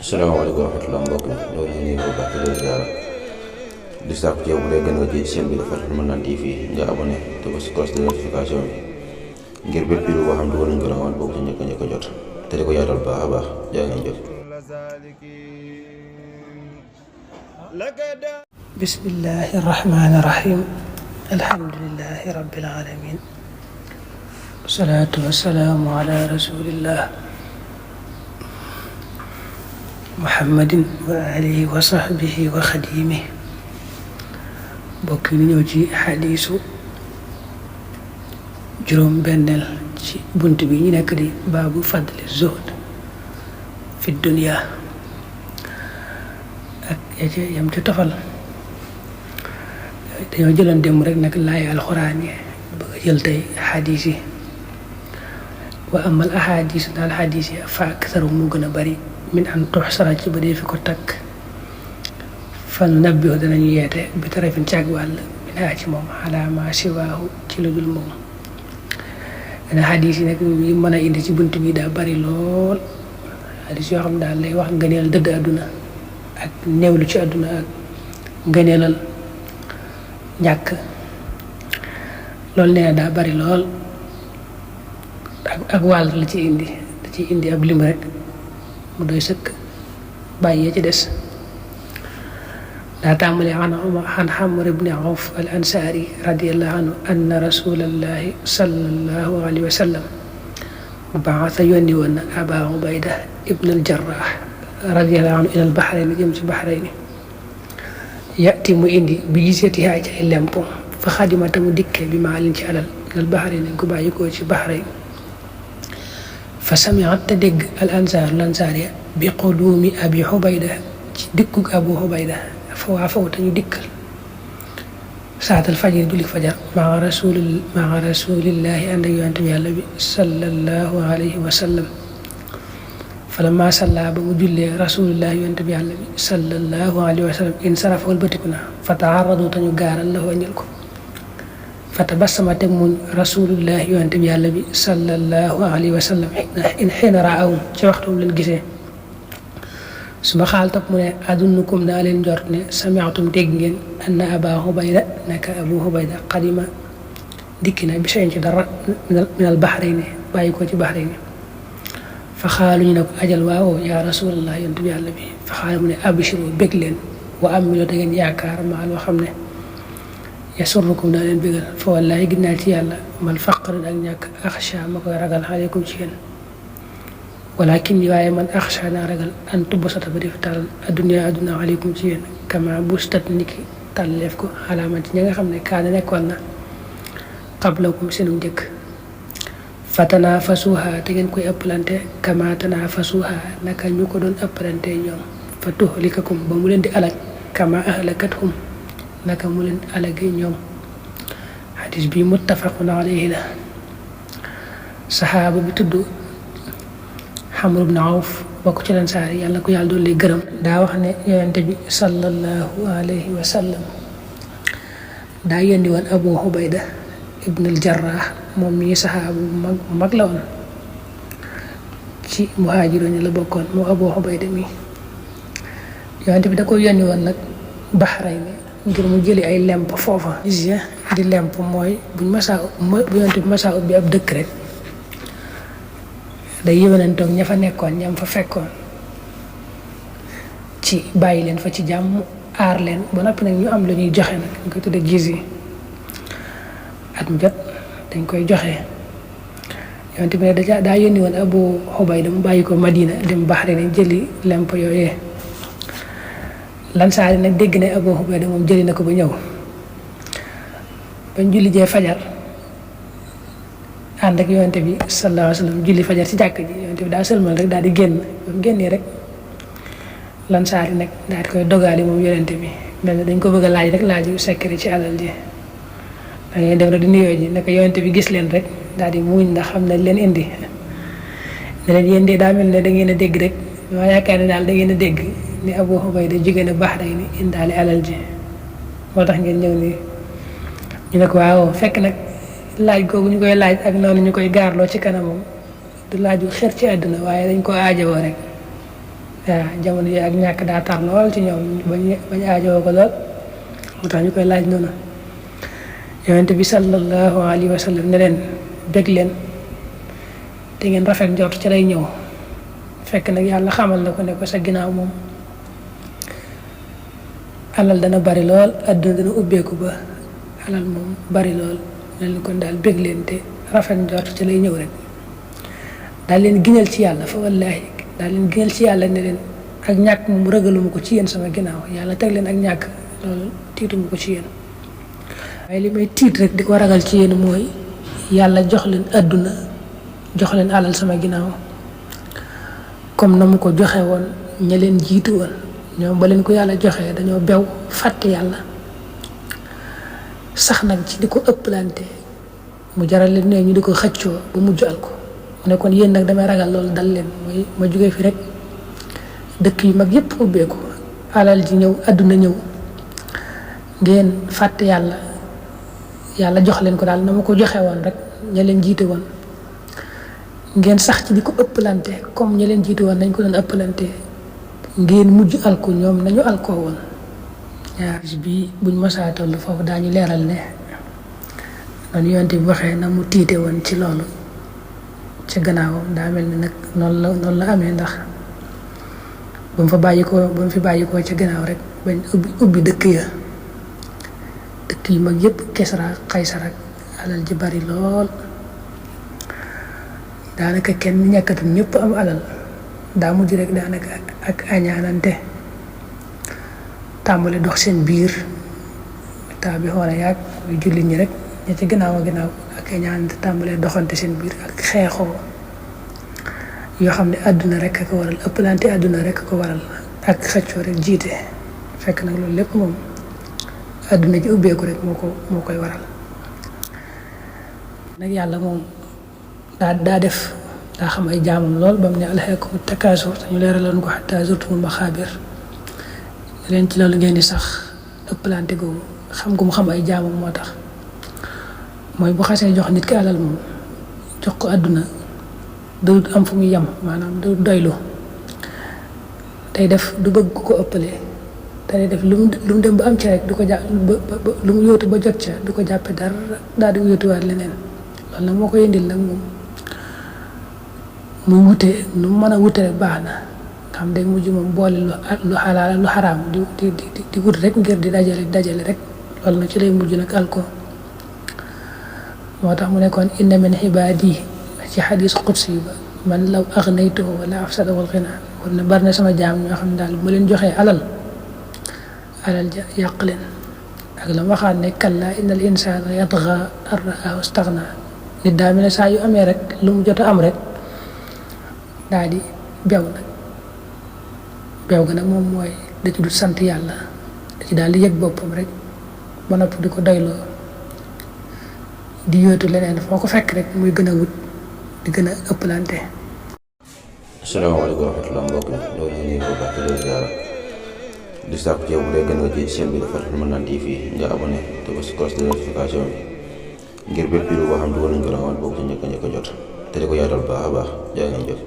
asalaamaaleykum wa rahmatulah mbokk mi ñoo ngi nii bu baax di leen ziara di sàkku ci yow bu dee gën nga ci seen bi dafa Fatihul Mannan TV nga abonné te ba si cloche de notification bi ngir bépp vidéo boo xam dugal nañ ko rawal boobu ci njëkk a jot te di ko yaatal baax a baax jaa ngeen jëf. bismillahi rahmaani rahim alhamdulillahi rabbil alamin wasalaatu wasalaamu ala rasulillah muhammadin wa alihi wa sahbihi wa xadimihi bokk ni ñëw ci xadiisu juróom benneel ci bunt bi ñu nekk di baabu fadli zuhd fi dunya ak yam ci tofal dañoo jëloon démb rek nag laay alxuraan yi bëgg a jël tey xadiis yi wa amal ahadis daal xadiis yi fa aktaru mu gën a bari min an tuxsara ci ba dee fi ko takk fan nabbihu danañu yeete bi tarafin ci ak wàll minaa ci moom ala ma siwaahu ci lu dul moom dana xadiis yi nag yi mën a indi ci bunt bi daa bari lool xadiis yoo xam daal lay wax ngëneel dëdd àdduna ak néewlu ci àdduna ak ngëneelal ñàkk loolu nee na daa bari lool ak wàll la ci indi da ci indi ab lim rek mu doy sëkk bàyyi ci des daa tàmbale an Amr ibn Awf al ansaari radiyallahu anhu anna rasulallahi sallallahu alayhi wa sallam baasa yónni woon na Aba Ubayda ibn al Jarrah radiyallahu anhu ila al Bahrayn jëm ci Bahrayn yati mu indi bi gisatihaa ci ay lempom fa xadimata mu dikke bi maalin ci alal ilal Bahrayn nañ ko bàyyi ko ci Bahrayn fa samiat te dégg al ansaar lansaar ya bi quduumi abi Ubayda ci dikkug abu Ubayda fa waa faw te ñu dikkal saatal fajar julli fajar maa rasulillahi ànd ak yonent bi yàlla bi sallallahu alayhi wa sallam falamma salla ba mu jullee rasulillahi yonent bi yàlla bi sallallahu alayhi wa sallam in sarafa walbatiku na fa taaradu te ñu gaaral la waññal ko fa tabassama teg muñ rasulillahi yonent bi yàlla bi sallallahu alayhi wa sallam in xiina raawum ci waxtu mu leen gisee su ma xaal topp mu ne adunnukum daa leen jort ne samiatum dégg ngeen anna aba Ubayda naka abu Ubayda qadima dikki na bi seen ci dara minal Bahrayni bàyyi ko ci Bahrayni fa xaalu ñu ne ko ajal waaw yaa rasulallah yonent bi yàlla bi fa xaalu mu ne abshiru bég leen wa amilu da ngeen yaakaar maa loo xam ne yasurrukum daa leen bégal fa wallaahi ginnaaw ci yàlla mal faqr ak ñàkk axsha ma koy ragal aleykum ci yéen walakin waaye man axsha naa ragal an tubsata ba def taal adduna aleykum ci yéen kama bustat niki tàlleef ko alaaman ci ñi nga xam ne kaana nekkoon na qablakum seenu njëkk fa tanaafasuha te ngeen koy ëppalante kama tanaafasuha naka ñu ko doon ëppalante ñoom fa tuhlikakum ba mu leen di alag kama ahlakathum naka mu leen alage ñoom xadis bi muttafaqun alayhi la saxaaba bi tudd Amr ibn Awf bokk ci Ansaar yàlla ko yàlla doon lay gërëm daa wax ne yonent bi sallallahu alayhi wa sallam daa yónni woon Abu Ubayda ibn al Jarrah moom mii saxaaba bu mag la woon ci muhaajiroon la bokkoon moo Abu Ubayda mii yonent bi da ko yónni woon nag Bahrayn ngir mu jëli ay lemp foofa jizya di lemp mooy bu yonent bi masaa ubbi ab dëkk rek day yëwanantoog ña fa nekkoon ñam fa fekkoon ci bàyyi leen fa ci jàmm aar leen ba noppi nag ñu am lu ñuy joxe nag ñu koy tudde jizya at mu jot dañ koy joxe yonent bi ne daa yónni woon Abu Ubayda mu bàyyi ko Madina dem Bahrayn jëli lemp yooyee lansaari nag dégg ne Abu Ubayda moom jëli na ko ba ñëw bañ julli jee fajar ànd ak yonent bi sallallahu alayhi wa sallam julli fajar ci jàkk ji yonent bi daa sëlmal rek daal di génn ba mu génnee rek lansaari nag daal di koy dogaali moom yonent bi mel na dañ ko bëgg a laaj rek laaju secret ci alal ji da ngay dem rek di nuyoo ji naka yonent bi gis leen rek daal di muuñ ndax xam nañ leen indi ne leen yéen de daa mel ne da ngeen a dégg rek ma yaakaar ne daal da ngeen a dégg ni Abu Ubayda jóge na Bahrayn indaale alal ji moo tax ngeen ñëw nii ñu ne ko waaw fekk nag laaj googu ñu koy laaj ak noonu ñu koy gaarloo ci kanamam du laaju xer ci àdduna waaye dañ ko aajowoo rek waaw jamono yi ak ñàkk daa tar lool ci ñoom bañ aajoo ko lool moo tax ñu koy laaj noonu. yonent bi sallallahu alayhi wa sallam ne leen bég leen te ngeen rafet njort ci lay ñëw. fekk nag yàlla xamal na ko ne ko sa ginnaaw moom alal dana bari lool àdduna dana ubbeeku ba alal moom bari lool mel ni kon daal bég leen te rafet njort ci lay ñëw rek daal leen giñal ci yàlla fa wallaahi daal leen giñal ci yàlla ne leen ak ñàkk moom ragaluma ko ci yéen sama ginnaaw yàlla teg leen ak ñàkk loolu tiituma ko ci yéen waaye li may tiit rek di ko ragal ci yéen mooy yàlla jox leen àdduna jox leen alal sama ginnaaw comme na mu ko joxe woon ña leen jiitu woon ñoom ba leen ko yàlla joxee dañoo bew fàtte yàlla sax nag ci di ko ëpplante mu jaral leen ne ñu di ko xëccoo ba mujj al ko mu ne kon yéen nag damay ragal loolu dal leen mooy ma jógee fi rek dëkk yu mag yépp ubbeeku alal ji ñëw àdduna ñëw ngeen fàtte yàlla jox leen ko daal na ma ko joxe woon rek ña leen jiite woon ngeen sax ci di ko ëppalante comme ñi leen jiitu woon nañ ko doon ëppalante ngeen mujj alko ñoom nañu alkoo woon. ñaar bi buñ masaa toll foofu daañu leeral ne noonu yonte bi waxee na mu tiite woon ci loolu ci gannaawam daa mel ni nag noonu la amee ndax ba mu fi bàyyi ko ca gannaaw rek bañ ubbi dëkk yu mag yépp Kisra Qaysar ak alal ji bari lool. daanaka kenn ñàkkatul ñëpp am alal daa mujj rek daanaka ak añaanante tàmbali dox seen biir taa bi xoole yaag muy jullit ñi rek ña ci ginnaaw ak añaanante tàmbalee doxante seen biir ak xeexoo yoo xam ne àdduna rek a ko waral ëppalante àdduna rek a ko waral ak xëccoo rek jiite fekk nag loolu lépp moom àdduna ji ubbeeku rek moo koy waral nag yàlla moom daa def daa xam ay jaamam lool ba mu ne alhaakumu takaasur ñu leeraloon ko hattaa zurtumul maqaabir leen ci loolu ngeen di sax ëppalante googu xam gu mu xam ay jaamam moo tax mooy bu xasee jox nit ki alal moom jox ko àdduna du am fu muy yem maanaam du doylu day def du bëgg ko ëppalee te day def lu mu dem ba am ci rek du ko jàpp ba lu mu yóotu ba jot ca du ko jàppe dara daal di yóotuwaat leneen loolu nag moo ko yëndil nag moom muy wute nu mu mën a wute rek baax na xam day mujj moom boole lu xalaal lu xaraam di wut rek ngir di dajale rek loolu nag ci lay mujj nag alko moo tax mu nekkoon inna min ibaadi ci xadis qudsi ba man law aghnaytuhu wala afsada wal ghina war na bari na sama jaam ñoo xam ne daal bu leen joxee alal ja yàq leen ak la waxaat ne kalla innal insaana yatgha an ra'ahu istaghna nit daa mel ne saa yu amee rek lu mu jot a am rek daal di bew ga nag moom mooy da ci du sant yàlla da ci daal di yëg boppam rek ba noppi di ko doyloo di yóotu leneen foo ko fekk rek muy gën a wut di gën a ëppalante. asalaamaaleykum wa rahmatulah mbokk mi loolu ñu ngi ko baax di ziara di sàkku ci yow bu dee gën nga ci chaîne bi Fathul Mannan TV nga abonné te ba si cloche de notification bi ngir bépp vidéo boo xam ne dugal nañ ko rawal boobu ci njëkk a jot te di ko yaatal baax a baax jaa ngeen jëf.